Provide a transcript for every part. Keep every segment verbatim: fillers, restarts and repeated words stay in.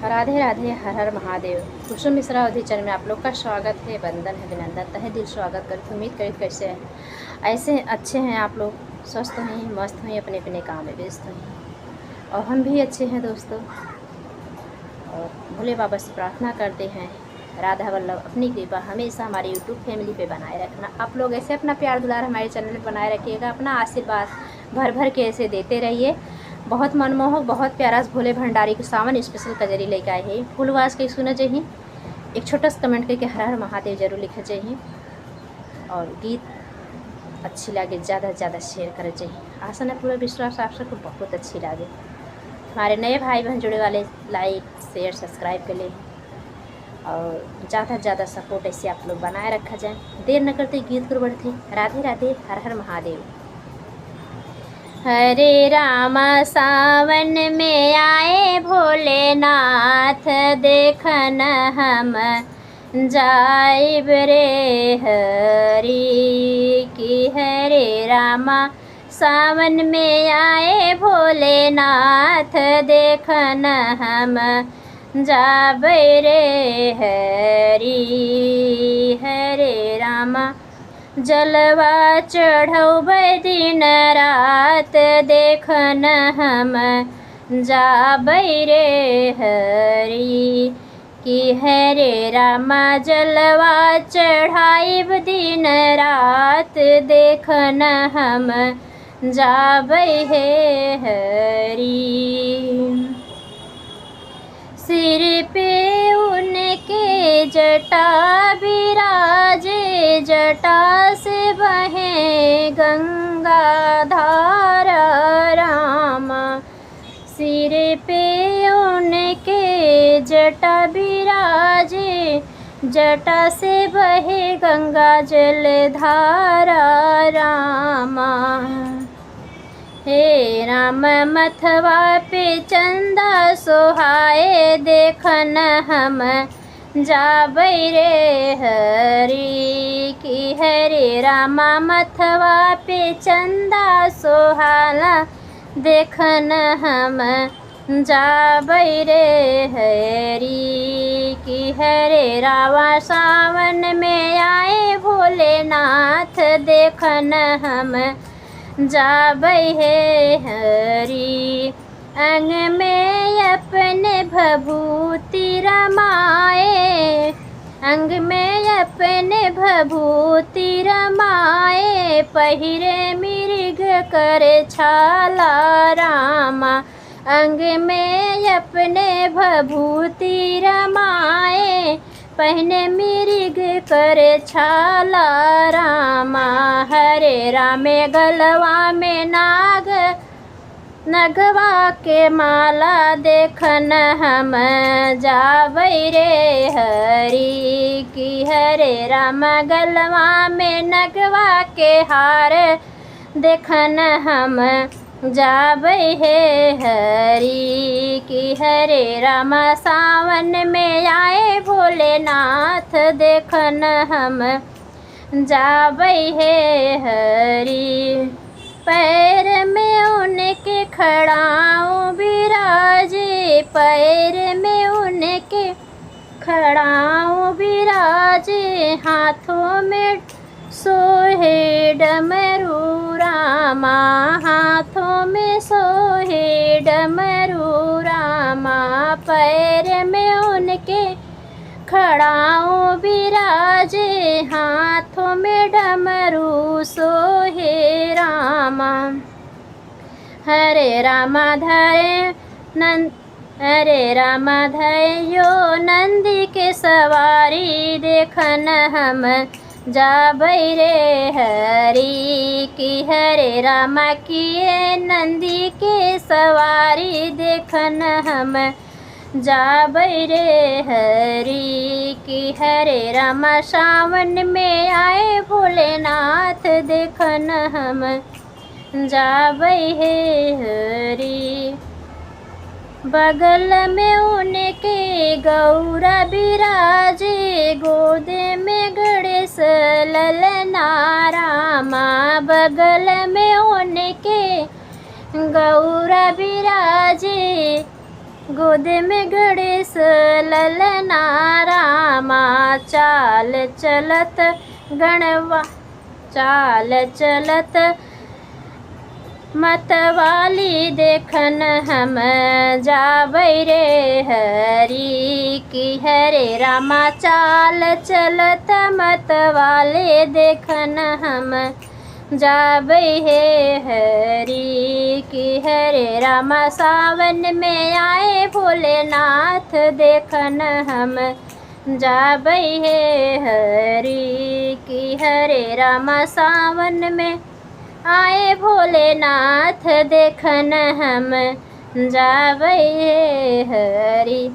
राधे राधे, हर हर महादेव। कुसुम मिश्रा अवधी चैनल में आप लोग का स्वागत है, वंदन है, अभिनंदन। तहे दिल स्वागत करत, उम्मीद करित कैसे हैं, ऐसे अच्छे हैं आप लोग, स्वस्थ हैं, मस्त हैं, अपने अपने काम में व्यस्त हैं, और हम भी अच्छे हैं दोस्तों। और भोले बाबा से प्रार्थना करते हैं, राधा वल्लभ अपनी कृपा हमेशा हमारे YouTube फैमिली पे बनाए रखना। आप लोग ऐसे अपना प्यार दुलार हमारे चैनल में बनाए रखिएगा, अपना आशीर्वाद भर भर के ऐसे देते रहिए। बहुत मनमोहक, बहुत प्यारा भोले भंडारी के सावन स्पेशल कजरी लेके आए हैं। फुल आवाज के सुने चाहिए, एक छोटा सा कमेंट करके हर हर महादेव जरूर लिखे चाहिए, और गीत अच्छी लगे, ज़्यादा से ज़्यादा शेयर करे चाहिए। आशा न पूरा विश्वास आप सबको बहुत अच्छी लगे। हमारे नए भाई बहन जुड़े वाले लाइक, शेयर, सब्सक्राइब कर लें, और ज़्यादा से ज़्यादा सपोर्ट ऐसे आप लोग बनाए रखा जाए। देर न करते गीत को बढ़ते। राधे राधे, हर हर महादेव। हरे रामा सावन में आए भोलेनाथ, देखन हम जाइब रे हरी। कि हरे रामा सावन में आए भोलेनाथ, देखन हम जाबै रे हरी। हरे रामा जलवा चढ़ौबै दिन रात, देखन हम जाबै रे हरी। कि हरे रामा जलवा चढ़ाइब दिन रात, देखन हम जाबै हे हरी। सिर पे उनके जटा बिराजे, जटा से बहे गंगा धारा रामा। सिर पे उनके जटा बिराजे, जटा से बहे गंगा जल धारा रामा। हे राम मथवा पे चंदा सोहाए, देखन हम जाबै रे हरी। कि हरे रामा मथवा पे चंदा सोहाला, देखन हम जाबै रे हरी। कि हरे रामा सावन में आए भोलेनाथ, देखन हम जाबै हे हरी। अंग में अपने भभूति रमाए, अंग में अपने भभूति रमाए, पहिरे मिरिग कर छाला रामा। अंग में अपने भभूति रमाए, पहिने मिरिग कर छाला रामा। हरे रामे गलवा में नाग, नगवा के माला, देखन हम जाबै रे हरी। कि हरे राम गलवा में नगवा के हार, देखन हम जाबै हे हरी। कि हरे रामा सावन में आए भोलेनाथ, देखन हम जाबै हे हरी। पैर में उनके खड़ाऊ बिराजे, पैर में उनके खड़ाऊ बिराजे, हाथों में सोहे डमरू रामा, हाथों में सोहे डमरू रामा। पैर में उनके खड़ाऊ बिराजे, हाथों में डमरू सोहे रामा। हरे रामा धरे नंद, हरे रामा धयो नंदी के सवारी, देखन हम जाबै रे हरी। कि हरे रामा किए नंदी के सवारी, देखन हम जाबै रे हरी। कि हरे रामा सावन में आए भोलेनाथ, देखन हम जाबै हे हरी। बगल में उनके गौरा बिराजे, गोद में गणेश ललना रामा। बगल में उनके गौरा बिराजे, गोद में गणेश ललना रामा, चाल चलत गणवा, चाल चलत मतवाली देखन हम जाबै रे हरी, कि हरे रामा चाल चलत मतवाली देखन हम जाबै हे हरी, कि हरे रामा सावन में आए भोलेनाथ देखन हम जाबै हे हरी, कि हरे रामा सावन में आए भोलेनाथ देखन हम जाबै हे हरी।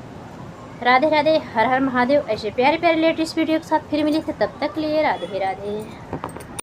राधे राधे, हर हर महादेव। ऐसे प्यारे प्यारे लेटेस्ट वीडियो के साथ फिर मिली थे, तब तक के लिए राधे राधे।